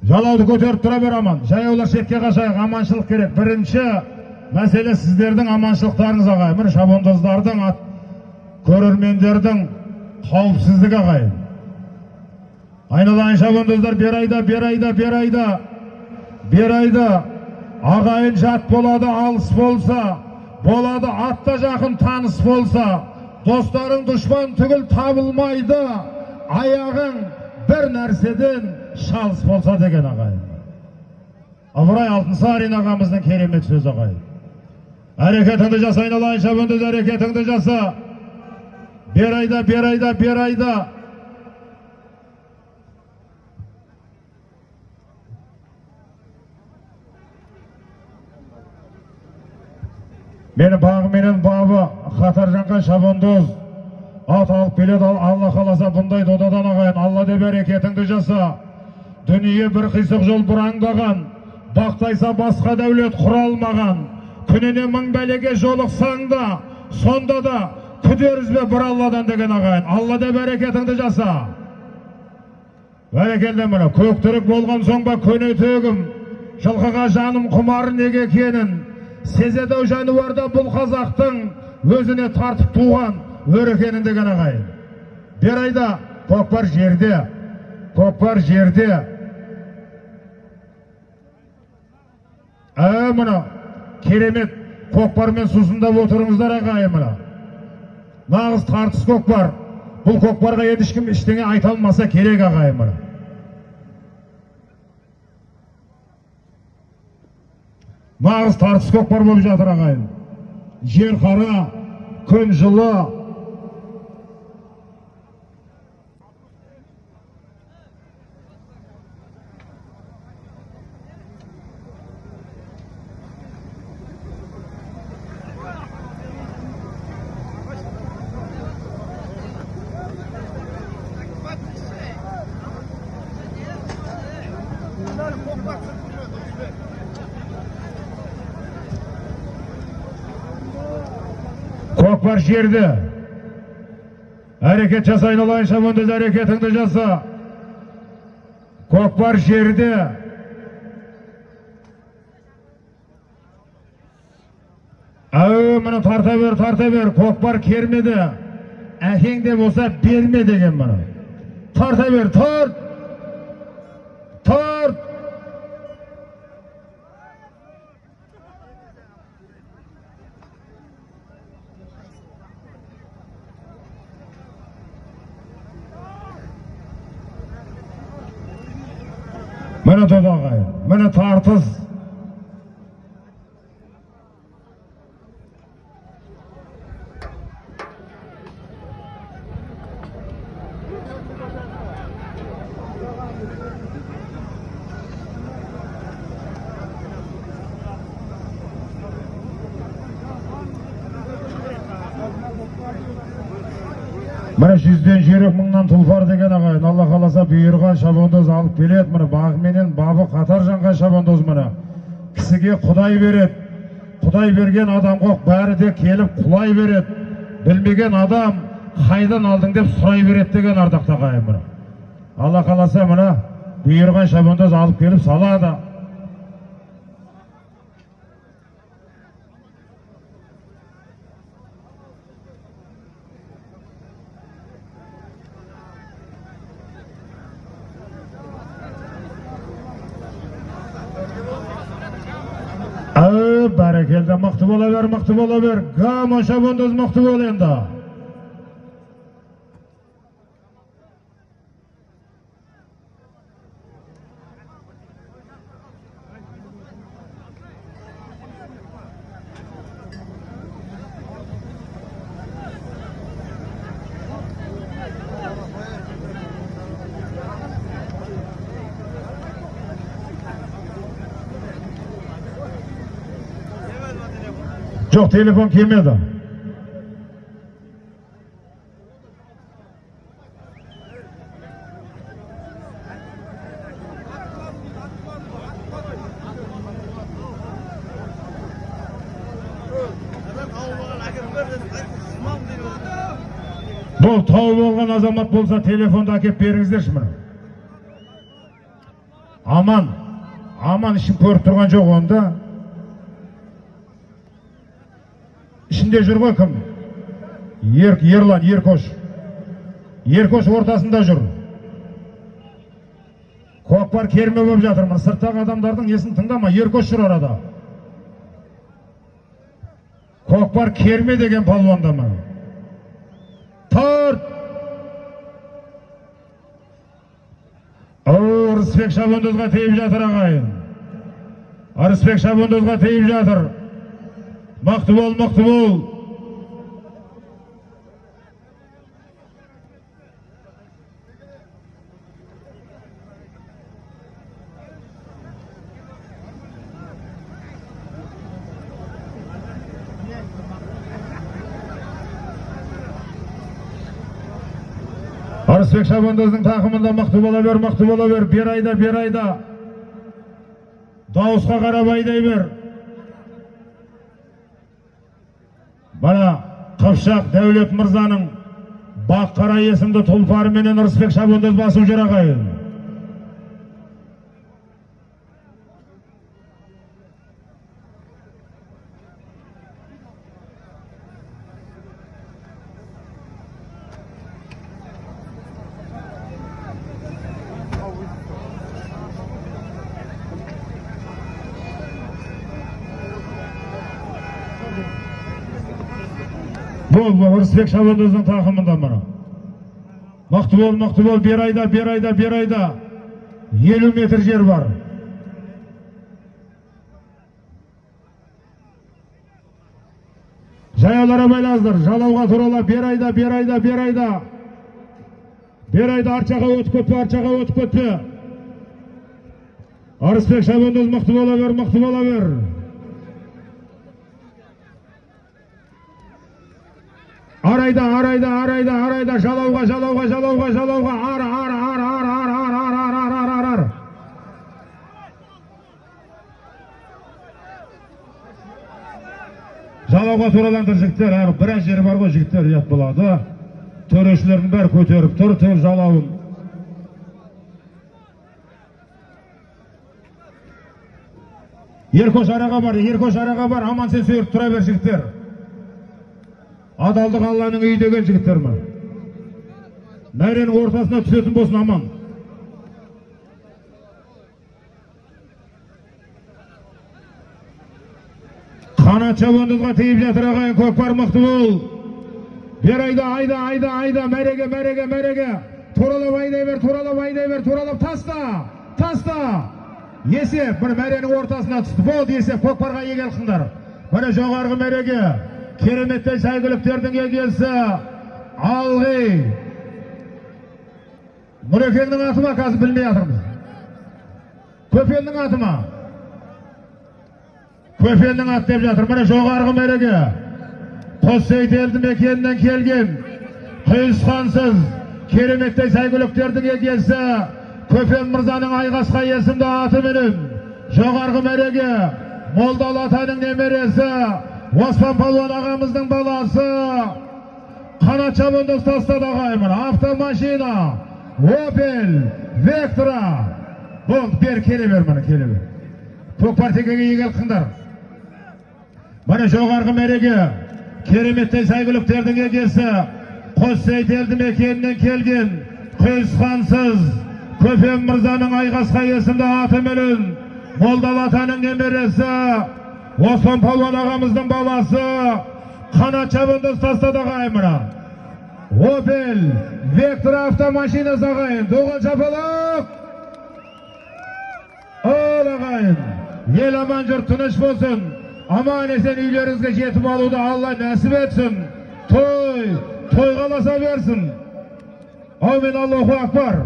Жалауды көтеріп тұра бер аман. Жаяулар шетке қашайық, аманшылық керек. Бірінші мәселе сіздердің аманшылықтарыңыз ағайын. Міне шабандоздардың, көрермендердің қауіпсіздігі ағайын. Айналайын шабандоздар, бер айда, бер айда, бер айда. Бер айда. Ағайын жат болады, алыс болса, болады атта жақын таныс болса, достарың дұшпан түгіл табылмайды, аяғың бір нәрседен шалыс болса деген ағайын. Ыбырай Алтынсарин ағамыздың керемет сөзі ағайын. Әрекетіңді жаса, айналайын шабандоз, әрекетіңді жаса. Бер айда, бер айда, бер айда. Мені бағы менен бабы қатар жанған шабандоз ат алып келеді, Алла қаласа бұндай додадан ағайын. Алла деп әрекетіңді жаса. Дүние бір қисық жол бұраңдаған, бақтайса басқа дәулет құра алмаған. Күніне мың бәлеге жолықсаң да, сонда да күдер үзбе бір Алладан деген ағайын. Алла деп әрекетіңді жаса. Бәрекелді міне, көктүрік болған соң ба көне төгім, жылқыға жаным құмар неге екенін сезеді-ау жануарда бұл қазақтың өзіне тартып туған өр екенін деген ағайын. Бер айда көкпар жерде, көкпар жерде. Мына керемет көкпармен сусындап отырыңыздар ағайын мына. Нағыз тартыс көкпар. Бұл көкпарға енді ешкім ештеңе айта алмаса керек ағайын мына. Нағыз тартыс көкпар болып жатыр ағайын. Жер қара, күн жылы. Көкпар жерде. Әрекет жаса, айналайын шабандоз, әрекетіңді жаса. Көкпар жерде. Әу, міне тарта бер, тарта бер. Көкпар кермеді. Әкең де болса берме деген міне. Тарта бер, тарт. Тарт. Міне дода ағайын, міне тартыс. Міне 100-ден жүйрік, 1000-нан тұлпар деген ағайын. Алла қаласа бұйырған шабандоз алып келеді. Міне бағы менен бабы қатар жанған шабандоз міне. Кісіге Құдай береді. Құдай берген адамға бәрі де келіп құлай береді. Білмеген адам қайдан алдың деп сұрай береді деген ардақты ағайын міне. Алла қаласа міне бұйырған шабандоз алып келіп салады. Бәрекелді, мықты бола бер, мықты бола бер. Гамма шабандоз мықты бол енді. Жоқ, телефон келмеді. Бұл тауып болған азамат болса, телефонды әкеп беріңіздерші міне. Аман. Аман, ішін көріп тұрған жоқ онда. Ішінде жүр ғой кім? Ерлан, Еркош. Еркош ортасында жүр. Көкпар керме болып жатыр. Мына сырттағы адамдардың несін тыңдама. Еркош жүр арада. Көкпар керме деген палуанда ма? Тарт! Ырысбек шабандозға тиіп жатыр ағайын. Ырысбек шабандозға тиіп жатыр. Мықты бол, мықты бол. Ырысбек шабандоздың тақымында мықты бола бер, мықты бола бер. Бер айда, бер айда. Дауысқа қарап айдай бер. Бара Қыпшақ Дәулет мырзаның Баққара есімді тұлпарыменен Ырысбек шабандоз басып жүр ағайын. Бол, Ырысбек шабандоздың тақымында мына. Мықты бол, мықты бол, бер айда, бер айда, бер айда. 50 метр жер бар. Жаяулар байлаңыздар, жалауға турала, бер айда, бер айда, бер айда. Бер айда, арт жаққа өтіп кетпе, арт жаққа өтіп кетпе. Ырысбек шабандоз мықты бола бер, мықты бола бер. Арайда, арайда, арайда, арайда, жалауға, жалауға, жалауға, жалауға, ары, ары, ары, ары, ары, ары, ары, ары, ары, ары, ары. Жалауға туралаңдар жігіттер, әрі біраз жері бар ғой жігіттер, ұят болады. Төрешілердің бәрі көтеріп тұр, төр жалауын. Еркош араға бар, Еркош араға бар, аман сен сүйеріп тұра бер жігіттер. Адалдық Алланың үйі деген жігіттер ме? Мәренің ортасына түсетін болсын аман. Қанат шабандозға тиіп жатыр ағайын, көкпар мықты бол. Бер айда, айда, айда, айда, мәреге, мәреге, мәреге. Туралап айдай бер, туралап айдай бер, туралап таста, таста. Есеп, бір мәренің ортасына түсті. Болды есеп, көкпарға егел қыңдар. Міне жоғарғы мәреге. Кереметтей сәйгүліктердің егесі Алғи. Нұрекеңнің аты ма, қазір білмей жатырмыз. Көпеннің аты ма? Көпеннің аты деп жатыр. Міне жоғарғы мәреге. Қоссейіт елді мекенінен келген құйысқансыз кереметтей сәйгүліктердің егесі Көпен мырзаның Айғасқа есімді атыменен жоғарғы мәреге Молдалы атаның немересі Оспан палуан ағамыздың баласы Қанат шабандоз тастады ағайын. Автомашина Опель Вектра. Болды, бер, келе бер, міне, келе бер. Көкпар текеге егел қыңдар. Міне жоғарғы мәреге кереметтей сәйгүліктердің егесі Қоссейіт елді мекенінен келген құйысқансыз Көпен мырзаның Айғасқа есімді атыменен Молдалы атаның немересі Оспан палуан ағамыздың баласы Қанат шабандоз тастады ағайын мына. Опель Вектра автомашинасы ағайын. Доған шапалақ. Ал ағайын, ел аман, жұрт тыныш болсын. Аман есен үйлеріңізге жетіп алуды Алла нәсіп етсін. Той, тойға ласа берсін. Аумин, Аллаху акбар.